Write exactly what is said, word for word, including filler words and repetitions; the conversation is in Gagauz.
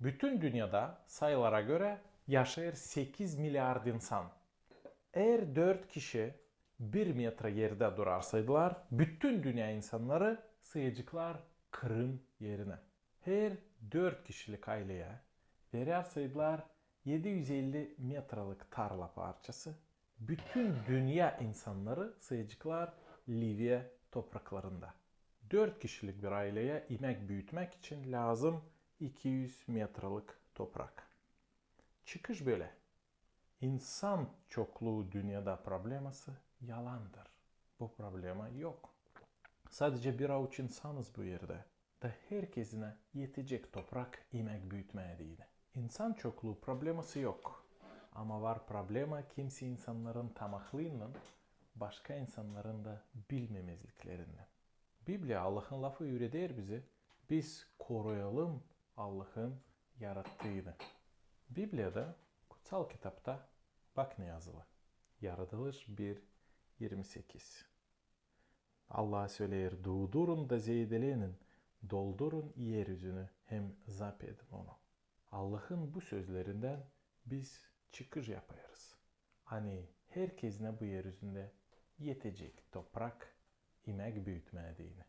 Bütün dünnedä, sayılara görä, yaşêêr sekiz milliard insan. Eer dört kişi bir metra erdä durarsaydılar, bütün dünnä insannarı sıyaceklar Krım erinä. Her dört kişilik ayleyä verärsaydılar edi üz elli metralık tarla parçası, bütün dünnä insannarı sıyaceklar Liviya topraklarında. Dört kişilik bir ayleyä imäk büütmäk için lääzım iki üz metralık toprak. Çıkış bölä. İnsan çokluu dünnedä probleması yalandır. Bu problema yok. Sadecä bir avuç insanız bu erdä. Da herkezinä etecek toprak imäk büütmää deyni. İnsan çokluu probleması yok. Ama var problema kimsey insannarın tamahlıınnan, başka insannarın da bilmemezliklerinnän. Bibliya, Allahın lafı, üüreder bizi, biz koruyalım Allahın yarattıını. Bibliyada, Kutsal Kitapta, bak ne yazılı. Yaradılış bir, irmi sekiz. Allah söleer: "Duudurun da zeedelenin, doldurun erüzünü hem zap edin onu." Allahın bu sözlerindän biz çıkış yapêrız, ani herkezinä bu erüzündä etecek toprak imäk büütmää deyni.